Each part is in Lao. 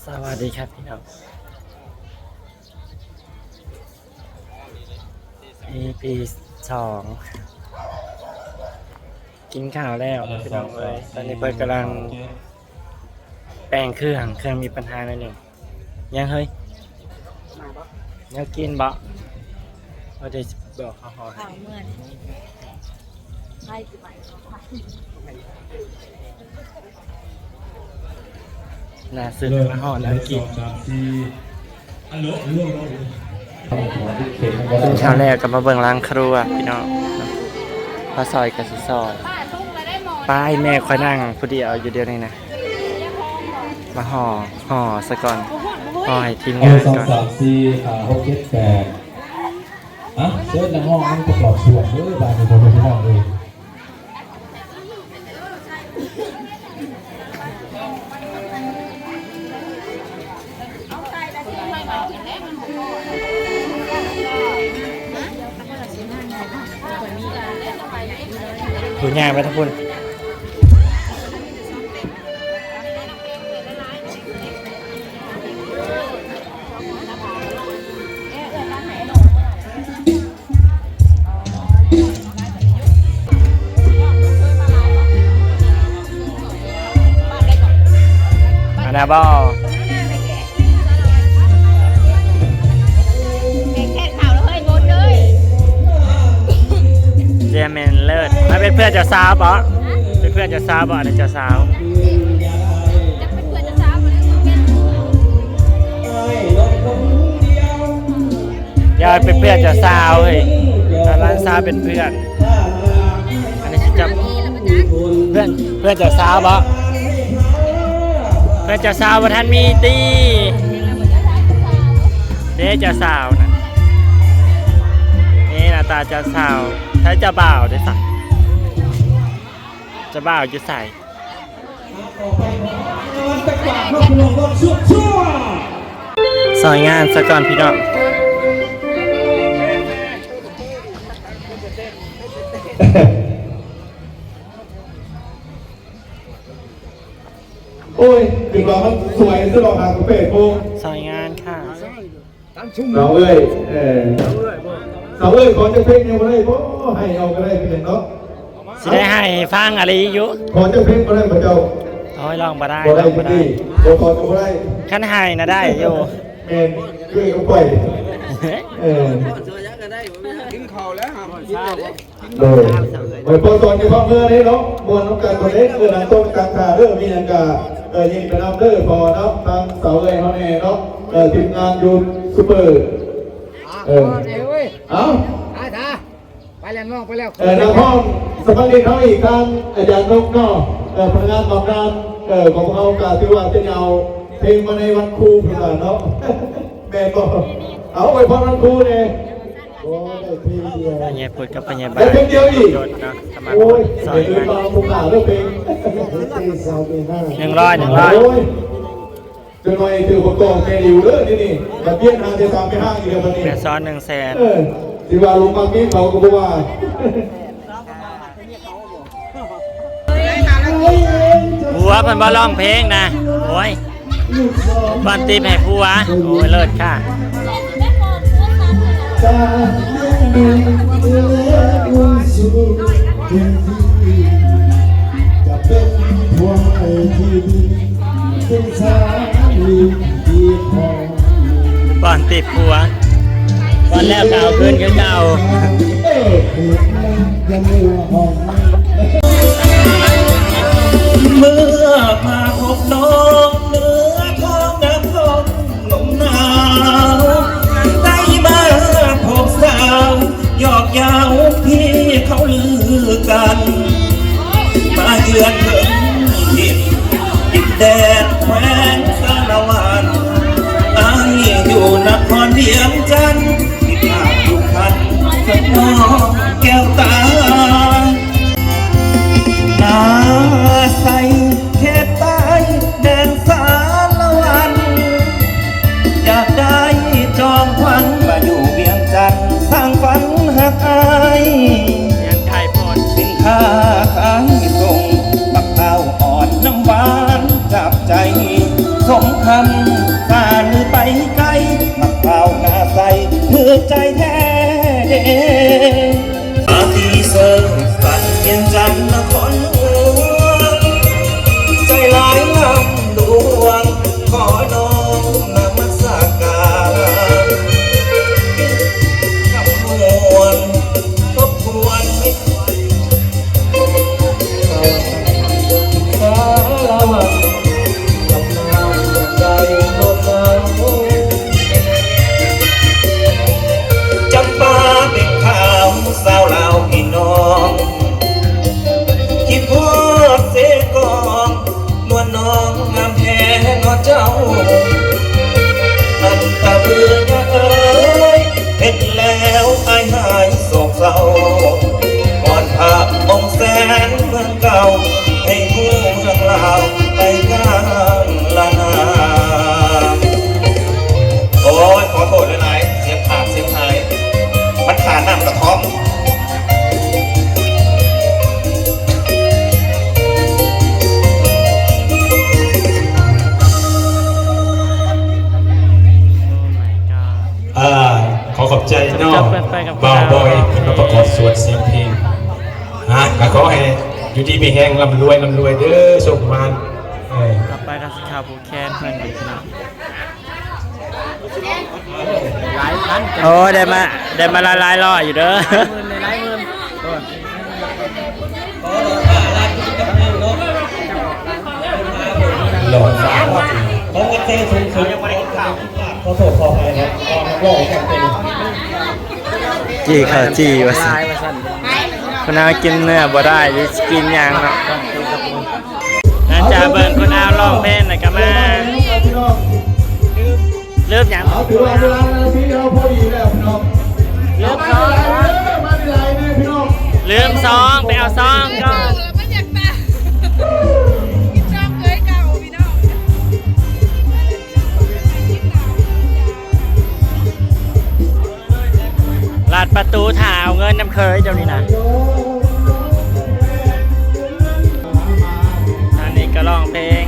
ສະຫວັດດີຄັບພີ່ນ້ອງ ອີພີສອງ ກິນຂ້າວແລ້ວພີ່ນ້ອງເອີຍ ຕອນນີ້ເພິ່ນກຳລັງແປງເຄື່ອງ ເຄື່ອງມີບັນຫາໜ້ອຍໜຶ່ງ. ຍັງເຮີ້ຍ ມາບໍ່ ແນວກິນບໍ່? ເອົາ ດຽວບອກເຂົາຮອດ ເອົາເມື່ອນີ້ ໄປຊິໄປ ລ່າສຸດມາຮອດແລ້ວກິນ ກິນຂ້າວແລ້ວກໍມາເບິ່ງຫຼັງຄົວພີ່ນ້ອງ ເຮົາຊອຍກໍຊິຊອຍ ໄປ ແມ່ຂ້ອຍນັ່ງຜູ້ດຽວຢູ່ດຽວນີ້ນະ ມາຫໍ່ ຫໍ່ຊະກ່ອນ ຫໍ່ໃຫ້ທີມງານກ່ອນ ສອງ ສາມ ສີ່ ຫ້າ ຫົກ ເຈັດ ແປດ ອ່ະ ເຊີນນັກຮ້ອງນຳປະກອບສວງເດີ ບາດນີ້ພໍ່ແມ່ພີ່ນ້ອງເອີຍ. ຜູ້ຍ່າງໄປທາງພຸ້ນ ອັນນະບໍ ແມ່ນແມ່ນເລີດ ມາເປັນເພື່ອນເຈົ້າສາວບໍ ເປັນເພື່ອນເຈົ້າສາວບໍ ອັນນີ້ເຈົ້າສາວ ຢາກເປັນເພື່ອນເຈົ້າສາວເຮີ້ຍ ຖ້າຫຼານສາວເປັນເພື່ອນ ອັນນີ້ຊິຈັບ ເພື່ອນ ເພື່ອນເຈົ້າສາວບໍ ເພື່ອນເຈົ້າສາວບໍ່ທັນມີຕິ ເດ້ເຈົ້າສາວນະ ນີ້ໜ້າຕາເຈົ້າສາວ ໃສເຈົ້າບ່າວເດ້ສະ ເຈົ້າບ່າວຢູ່ໃສ? ສາຍງານສາກ່ອນພີ່ນ້ອງ ໂອ້ຍ ຄືວ່າມັນສວຍຄືວ່າຫາກະເປໂພ ສາຍງານຄ່ະ. ສາວເອື້ອຍ ເອີ ສາວເອື້ອຍ ຂໍຈັກເພງແດ່ບໍ່ໄດ້ບໍ່? ໃຫ້ເອົາກໍໄດ້ ເປັນຫຍັງເນາະ ຊິໄດ້ໃຫ້ຟັງອີ່ຫຼີຢູ່ ຂໍຈັກເພງບໍ່ໄດ້ບໍ່ເຈົ້າ? ໂອ້ຍ ຮ້ອງບໍ່ໄດ້ ບໍ່ໄດ້ ຮ້ອງບໍ່ໄດ້ ບໍ່ຂໍກໍບໍ່ໄດ້ ຄັນໃຫ້ນະໄດ້ຢູ່ ແມ່ນ ຄືກັບຂ້ອຍ ເອີ ກິນເຂົ້າແລ້ວຫາກິນແລ້ວ. ໂດຍ ໄວ້ພໍຕອນຢູ່ພາກເມືອເດ້ເນາະ ມ່ວນນຳກັນເດ້ ເອີ ນັ່ງໂຕະກັນຖ້າເດີ ມີຫຍັງກະ ເອີ ຍິນດີນຳເດີ ພໍເນາະ ທາງສາວເອື້ອຍເຮົາແດ່ເນາະ ເອີ ທີມງານຢູທູບເບີ ເອີ ເອົາ ໄປແລ້ວນ້ອງ ໄປແລ້ວ ເອີ ນັກຮ້ອງສະພາເດັກເຮົາອີກ ທາງອາຈານນົກເນາະ ເອີ ພະນັກງານບຳນານ ເອີ ຂອງເຮົາກະຖືວ່າຈະເອົາເພງມາໃນວັນຄູພຸ້ນລະເນາະ ແມ່ນບໍ່? ເອົາ ອວຍພອນວັນຄູແດ່. ພະຍາຍພຸດກັບພະຍາຍບານ ໄດ້ເພງດຽວອີກ ໂດດເນາະ ສະມາຄົມ ໂອ້ຍ ຊອຍກັນ ໜຶ່ງຮ້ອຍ ໜຶ່ງຮ້ອຍ ໂອ້ຍ ຈັກໜ່ອຍຖືກປະກອບແມ່ລິວເດີນີ້ ບັດປ່ຽນຫາແຕ່ສາມໄປຫ້າງອີກແລ້ວບັດນີ້ ແມ່ສອນ ໜຶ່ງແສນ ເອີ ຊິວ່າລົງມາເມນເຂົາກໍບໍ່ວ່າ. ຜົວເພິ່ນບໍ່ຮ້ອງເພງນະ ໂອ້ຍ ປ້ອນຕິບໃຫ້ຜົວ ໂອ້ຍ ເລີດຄ່ະ ຈະເປັນຜົວໃໝ່ທີ່ດີ ເປັນສາມີທີ່ດີຂອງ ປ້ອນຕິບຜົວ ປ້ອນແລ້ວກໍເອົາຄືນຄືເກົ່າ. ເມື່ອມາພົບນ້ອງເໜືອທ້ອງນະຄອນລົມໜາວ ໄດ້ມາພົບສາວ ຍອກເຍົາທີ່ເຂົາລືກັນ ມາເຢືອນເຖິງຖິ່ນ ດິນແດນແຂວງສາລະວັນ ອ້າຍຢູ່ນະຄອນວຽງຈັນ ທີ່ພາກຜູກພັນສະໜອງແກ້ວຕາ ອາໄສເຂດໃຕ້ແດນສາລະວັນ ຢາກໄດ້ຈອມຂວັນມາຢູ່ວຽງຈັນ ສ້າງຝັນຮັກອ້າຍ ຍັງໄກໂພດ ສິນຄ້າຂາຍສົ່ງ ບັກພ້າວອ່ອນນ້ຳຫວານຈັບໃຈ ສົມຄຳສານໄປໄກ ມັກພາວໜ້າໃສ ຖືກໃຈແທ້ເດ. ອາທິເສີດສັນວຽງຈັນນະຄອນຫຼວງ ໃຈຫຼາຍລຳດວງ ຂໍນ້ອມນະມັດສະການ ຄຳມ່ວນທົບທວນ ສາລະວັນ ຕຳນານໃດລົດລາວ ຈຳປາເປັນຂາວ ສາວລາວພີ່ນ້ອງ ຄິດຮອດເຊກອງ ນວນນ້ອງງາມແທ້ເນາະເຈົ້າ ອັນຕະເບືອເອີຍ ເຮັດແລ້ວອ້າຍຫາຍໂສກເສົ້າ ວອນພະອົງແສນເມືອງເກົ່າ ໃຫ້ຮູ້ເມືອງລາວໄປການລະນານ. ໂອ້ຍ ຂໍໂທດຫຼາຍໆ ສຽງຂາດສຽງຫາຍ ມັນຂານ້ຳກະທ້ອມ. ອ່າ ຂໍຂອບໃຈເນາະ ບ່າວບອຍ ເພິ່ນມາປະກອບສວດສຽງເພງ ນະ ກະຂໍໃຫ້ຢູ່ດີມີແຮງ ລ່ຳລວຍ ລ່ຳລວຍເດີ ໂຊກໝານ ເອີ ຕໍ່ໄປກໍຊິເຂົ້າຜູກແຂນເພິ່ນອີກເນາະ. ໂອ້ ໄດ້ມາ ໄດ້ມາຫຼາຍໆຮ້ອຍຢູ່ເດີ. ຫຼໍ່ສາວ ຂໍໂທດຂໍອະໄພເນາະ ຈີ່ເຂົ້າຈີ່ວ່າຊັ້ນ ຄົນເຮົາກິນເນື້ອບໍ່ໄດ້ ຊິກິນຫຍັງເນາະ. ຫຼັງຈາກເບິ່ງຄົນລາວຮ້ອງເພງແລ້ວກໍມາ ລືມຫຍັງ? ເອົາ ຖືວ່າເວລານາທີເຮົາພໍດີແລ້ວພີ່ນ້ອງ ລືມຊອງ ມາຫຼາຍໆເດີ ມາຫຼາຍໆເດີພີ່ນ້ອງ ລືມຊອງ ໄປເອົາຊອງກ່ອນ ແລ້ວມັນຢາກຕາຍ ກິນຊອງເຄີຍເກົ່າພີ່ນ້ອງ. ລັດປະຕູຖ້າເອົາເງິນນຳເຂີຍເຈົ້ານີ້ນະ. ອັນນີ້ກໍຮ້ອງເພງ.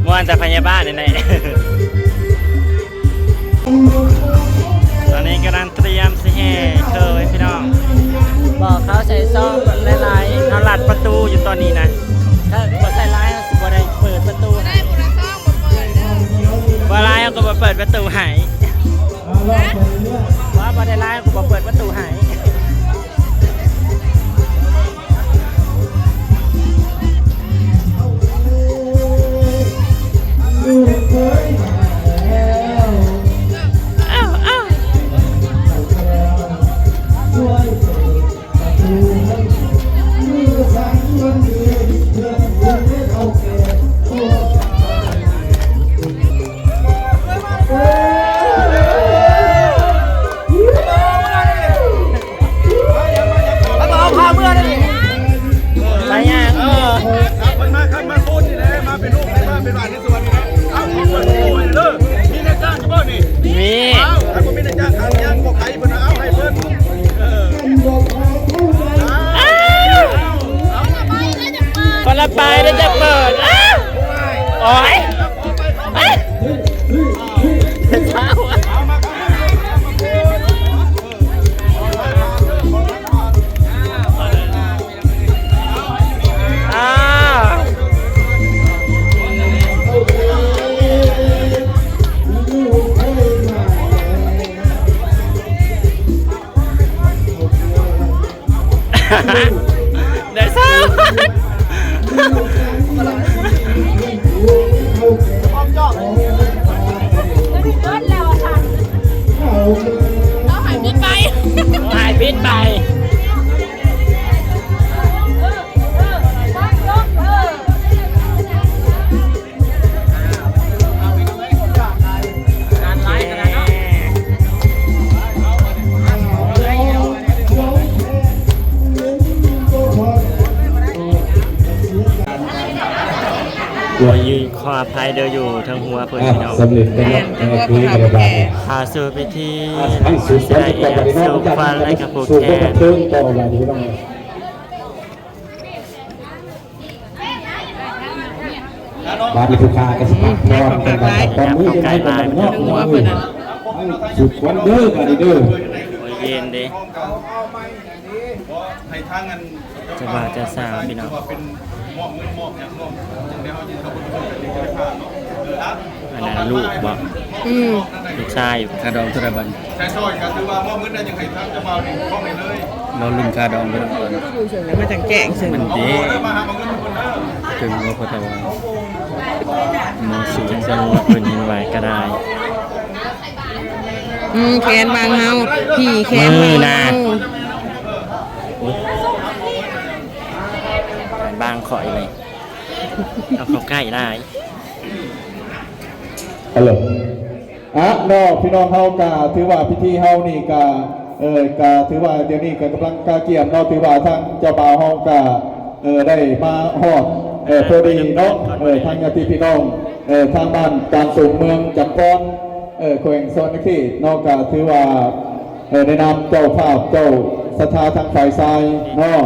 ມ່ວນແຕ່ພະຍາບານນີ້ແຫຼະ. ຕອນນີ້ກຳລັງຕຽມຊິແຫ່ເຄີຍພີ່ນ້ອງ ບອກເຂົາໃສ່ຊອງຫຼາຍໆ ເຮົາລັດປະຕູຢູ່ຕອນນີ້ນະ ຖ້າບໍ່ໃສ່ຫຼາຍເຮົາຊິບໍ່ໄດ້ເປີດປະຕູໃຫ້ ບໍ່ຫຼາຍເຮົາກໍບໍ່ເປີດປະຕູໃຫ້ ບໍ່ ບໍ່ໄດ້ຫຼາຍເຮົາກໍບໍ່ເປີດປະຕູໃຫ້. ໄປຫຍັງ? ເອີ ເພິ່ນມາຄັບມາຄູນນີ້ແຫຼະ ມາເປັນລູກໃນບ້ານເປັນຫຼານໃນສວນນີ້ແຫຼະ. ເອົາ ຂໍເປີດປະຕູໃຫ້ເດີ. ມີນາຍຈ້າງຢູ່ບໍ່ນີ້? ມີ. ເອົາ ຄັນບໍ່ມີນາຍຈ້າງ ທາງຍ່າງບໍ່ໄກເພິ່ນ ເອົາໃຫ້ເພິ່ນ. ເອີ ອ້າວ ຄົນລະປາຍແລ້ວຈະເປີດ. ອ້າວ ໂອ້ຍ ອ້າວ ໄດ້ຊາວ ເອົາໃຫ້ປິດໄປ ເອົາໃຫ້ປິດໄປ. ການ ຂໍອະໄພເດີ ຢູ່ເທິງຫົວເພິ່ນ ອ່ະ ພີ່ນ້ອງ ສຳເລັດແລ້ວເນາະ ແມ່ນ ເອີ ຄືກັນບາດນີ້ ເຂົ້າສູ່ພິທີ ອ່ະ ໃຫ້ສຸກ ໃຫ້ສຸກຂວັນ ແລະກະຜູກແຂນ ເທິງຕໍ່ບາດນີ້ພີ່ນ້ອງ. ບາດນີ້ຜູ້ຂ້າກໍຊິພັກຜ່ອນກັນບາດນີ້ ເຂົ້າໃກ້ຫຼາຍເນາະ ເທິງຫົວເພິ່ນ ສຸກວັນເດີ ບາດນີ້ເດີ ໂອ້ຍ ເຢັນເດ້. ໃຫ້ທາງອັນ ເຈົ້າບ່າວເຈົ້າສາວພີ່ນ້ອງ ເປັນມອບເງິນມອບຫຍັງມອບ ຈັ່ງໃດເຮົາຈຶ່ງເຂົ້າໄປເປັນເຈົ້າພາບເນາະ. ເອີ ອ່ະ ອັນນັ້ນລູກບໍ? ອືມ ລູກຊາຍ. ຄ່າດອງເທົ່າໃດບັດນີ້? ໃຊ້ຊ່ອຍກໍຄືວ່າມອບເງິນໄດ້ ຍັງໃຫ້ທາງເຈົ້າບ່າວນີ້ພ້ອມໄດ້ເລີຍ. ລໍລຸ້ນຄ່າດອງເດີ. ມາຈັ່ງແຈ້ງເຊິ່ງ ມັນເດ້ ມາຫາເອົາເງິນເພິ່ນເດີ. ເຖິງວ່າພໍ່ຕາວ່າ ມາສູ່ເພິ່ນເຫັນໄວ້ກໍໄດ້. ອືມ ແຂນບັງເຮົາ ພີ່ແຂນບັງເຮົາ ໂອ້ຍ ບາງຂ້ອຍນີ້ ເອົາເຂົ້າໃກ້ຫຼາຍ. ຮັລໂຫຼ ອ່ະເນາະ ພີ່ນ້ອງເຮົາກະຖືວ່າພິທີເຮົານີ້ກະ ເອີ ກະຖືວ່າດຽວນີ້ກະກຳລັງກະກຽມເນາະ ຖືວ່າທາງເຈົ້າບ່າວເຮົາກະ ເອີ ໄດ້ມາຮອດ ເອີ ພໍດີເນາະ ເອີ ທາງຍາດຕິພີ່ນ້ອງ ເອີ ທາງບ້ານກາງສົງ ເມືອງຈຳພອນ ເອີ ແຂວງສະຫວັນນະເຂດເນາະ ກະຖືວ່າ ເອີ ໃນນາມເຈົ້າພາບເຈົ້າສັດທາທາງຝ່າຍຊາຍເນາະ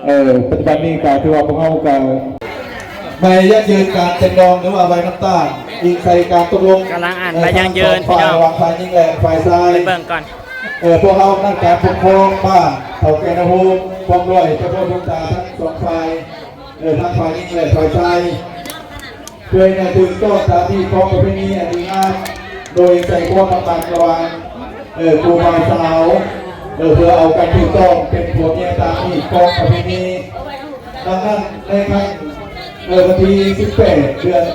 ເອີ ປັດຈຸບັນນີ້ກະຖືວ່າພວກເຮົາກະໄດ້ຢັ້ງຢືນການເຊັນດອງ ຫຼືວ່າໄວ້ນ້ຳຕານ ອີງໃສ່ການຕົກລົງ ກຳລັງອ່ານໃບຢັ້ງຢືນ ເອີ ທັງສອງຝ່າຍ ພີ່ນ້ອງ ລະຫວ່າງຝ່າຍຍິງ ແລະ ຝ່າຍຊາຍ ໄປເບິ່ງກ່ອນ ເອີ ພວກເຮົານັກການປົກຄອງບ້ານ ເຖົ້າແກ່ນາໂຮມ ພ້ອມດ້ວຍເຈົ້າພາບດວງຕາທັງສອງຝ່າຍ ເອີ ທັງຝ່າຍຍິງ ແລະ ຝ່າຍຊາຍ ເພື່ອໃຫ້ຖືກຕ້ອງຕາມຮີດຄອງປະເພນີອັນດີງາມ ໂດຍໃສ່ຄວາມຮັກມັນລະຫວ່າງ ເອີ ຄູ່ບ່າວສາວ ເອີ ເພື່ອເອົາກັນຖືກຕ້ອງເປັນຜົວເມຍຕາມຮີດຄອງປະເພນີ. ດັ່ງນັ້ນ ໃນຄັ້ງ ເອີ ວັນທີສິບແປດ ເດືອນ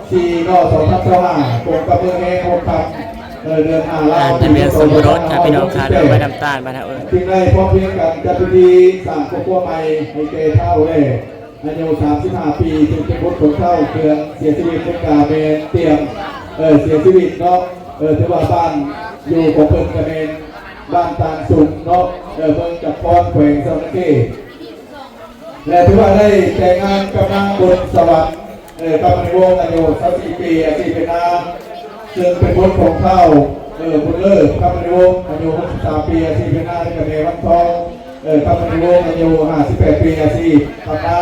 ສີ່ ເນາະ ສອງພັນຊາວຫ້າ ກົງກັບມື້ແຮງຫົກຄ່ຳ ເອີ ເດືອນຫ້າລາວ ອ່າ ທະບຽນສົມລົດ ພີ່ນ້ອງ ຄ່າດອກໄມ້ນ້ຳຕານບ້ານເຮົາເອີ້ນ ຈຶ່ງໄດ້ພ້ອມພຽງກັນຈັດພິທີສ້າງຄອບຄົວໃໝ່ໃຫ້ແກ່ທ້າວແລ ອາຍຸສາມສິບຫ້າປີ ຊຶ່ງເປັນບຸດຂອງທ້າວເຄືອງເສຍຊີວິດ ເພິ່ນກະແມ່ນຕຽມ ເອີ ເສຍຊີວິດເນາະ ເອີ ຖືວ່າບ້ານຢູ່ຂອງເພິ່ນກະແມ່ນບ້ານຕານສຸງເນາະ ເອີ ເມືອງຈຳພອນ ແຂວງສະຫວັນນະເຂດ ແລະ ຖືວ່າໄດ້ແຕ່ງງານກັບນາງບົນສະຫວັນ ເອີ ຄຳມະນີວົງ ອາຍຸຊາວສີ່ປີ ອາຊີບເປັນນາ ເຊິ່ງເປັນບຸດຂອງທ້າວ ເອີ ບຸນເລີດ ຄຳມະນີວົງ ອາຍຸຫົກສິບສາມປີ ອາຊີບເປັນນາ ແລະ ກະແມ່ວັນທອງ ເອີ ຄຳມະນີວົງ ອາຍຸຫ້າສິບແປດປີ ອາຊີບທຳນາ.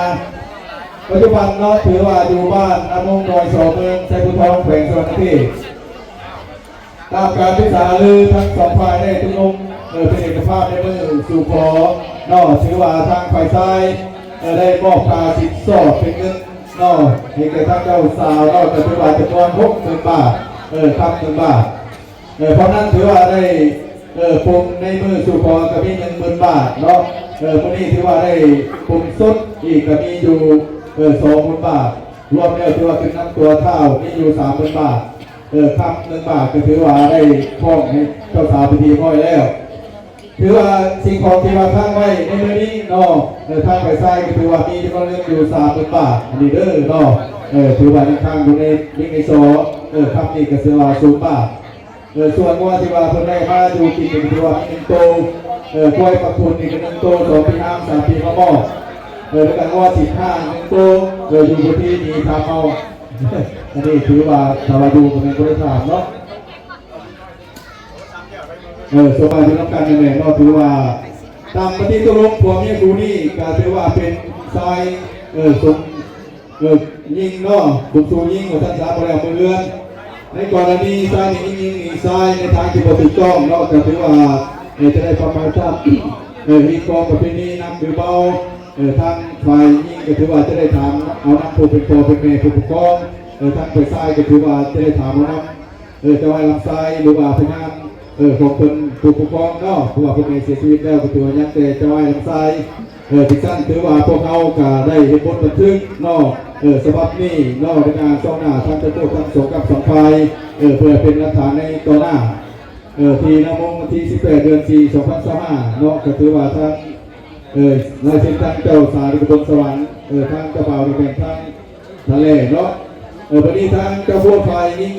ປັດຈຸບັນເນາະ ຖືວ່າຢູ່ບ້ານນາມຸງ ດອຍສໍ ເມືອງໄຊພູທອງ ແຂວງສະຫວັນນະເຂດ. ຕາມການປຶກສາຫາລື ທັງສອງຝ່າຍໄດ້ຕົກລົງ ເອີ ເປັນເອກະພາບໃນມື້ສູ່ຂໍເນາະ ຖືວ່າທາງຝ່າຍຊາຍ ເອີ ໄດ້ມອບຄ່າສິນສອດເປັນເງິນເນາະ ໃຫ້ແກ່ທາງເຈົ້າສາວເນາະ ກະຖືວ່າຈຳນວນຫົກໝື່ນບາດ ເອີ ຄຳໜຶ່ງບາດ. ເອີ ເພາະນັ້ນຖືວ່າໄດ້ ເອີ ປົງໃນມື້ສູ່ຂໍກະມີໜຶ່ງໝື່ນບາດເນາະ ເອີ ມື້ນີ້ຖືວ່າໄດ້ປົງສົດອີກກະມີຢູ່ ເອີ ສອງໝື່ນບາດ ລວມແລ້ວຖືວ່າຂຶ້ນນຳຕົວທ້າວມີຢູ່ສາມໝື່ນບາດ ເອີ ຄຳໜຶ່ງບາດ ກະຖືວ່າໄດ້ຄອງໃຫ້ເຈົ້າສາວເປັນທີ່ຮຽບຮ້ອຍແລ້ວ. ຖືວ່າສິ່ງຂອງທີ່ວ່າຄ້າງໄວ້ໃນມື້ນີ້ເນາະ ເອີ ທາງຝ່າຍຊາຍກະຖືວ່າມີຈຳນວນເງິນຢູ່ສາມໝື່ນບາດ ອັນນີ້ເດີເນາະ ເອີ ຖືວ່າຍັງຄ້າງຢູ່ໃນ ໃນຊໍ ເອີ ຄຳນີ້ກະຖືວ່າສູນບາດ. ເອີ ສ່ວນງົວທີ່ວ່າເພິ່ນໄດ້ມາຢູ່ກິນນີ້ກະຖືວ່າມີໜຶ່ງໂຕ ເອີ ຄວາຍປັກທຸນນີ້ກະໜຶ່ງໂຕ ສອງປີຮາມ ສາມປີມະໝໍ້ ເອີ ແລ້ວກະງົວສິບຫ້າໜຶ່ງໂຕ ເອີ ຢູ່ພື້ນທີ່ນີ້ຖາມເອົາ ອັນນີ້ຖືວ່າຖ້າວ່າຢູ່ກະແມ່ນບໍ່ໄດ້ຖາມເນາະ ເອີ ສະບາຍດີນຳກັນນັ້ນແຫຼະເນາະ ຖືວ່າຕາມປະຕິຕົກລົງຜົວເມຍຄູ່ນີ້ກະຖືວ່າເປັນຊາຍ ເອີ ສົມ ເອີ ຍິງເນາະ ສົມສູ່ຍິງວ່າຊັ້ນສາ ບໍ່ໄດ້ເອົາມາເຮືອນ. ໃນກໍລະນີຊາຍນີ້ຍິງຍິງນີ້ຊາຍໃນທາງທີ່ບໍ່ຖືກຕ້ອງເນາະ ກະຖືວ່າ ເອີ ຈະໄດ້ປະມາດ ເອີ ຮີດຄອງປະເພນີໜັກຫຼືເບົາ ເອີ ທາງຝ່າຍຍິງກະຖືວ່າຈະໄດ້ຖາມເອົານຳຜູ້ເປັນພໍ່ເປັນແມ່ຜູ້ປົກຄອງ ເອີ ທາງຝ່າຍຊາຍກະຖືວ່າຈະໄດ້ຖາມເອົານຳ ເອີ ເຈົ້າອ້າຍລຳຊາຍ ຫຼືວ່າພະຍານ ເອີ ຂອງເພິ່ນຜູ້ປົກຄອງເນາະ ເພາະວ່າເພິ່ນໄດ້ເສຍຊີວິດແລ້ວ ກະຖືວ່າຍັງແຕ່ເຈົ້າອ້າຍລຳຊາຍ ເອີ ຈັ່ງຊັ້ນຖືວ່າພວກເຮົາກະໄດ້ເຮັດບົດບັນທຶກເນາະ ເອີ ສະບັບນີ້ເນາະ ໃນການຊອກໜ້າທາງເຈົ້າໂທດທັງສອງກັບສອງຝ່າຍ ເອີ ເພື່ອເປັນຫຼັກຖານໃນຕໍ່ໜ້າ ເອີ ທີ່ນຳລົງວັນທີສິບແປດ ເດືອນສີ່ ສອງພັນຊາວຫ້າເນາະ ກະຖືວ່າທາງ ເອີ ລາຍເຊັນທາງເຈົ້າສາວນີ້ກະບົນສະຫວັນ ເອີ ທາງເຈົ້າບ່າວນີ້ແມ່ນທາງທະເລເນາະ ເອີ ບັດນີ້ທາງເຈົ້າໂພດຝ່າຍຍິງ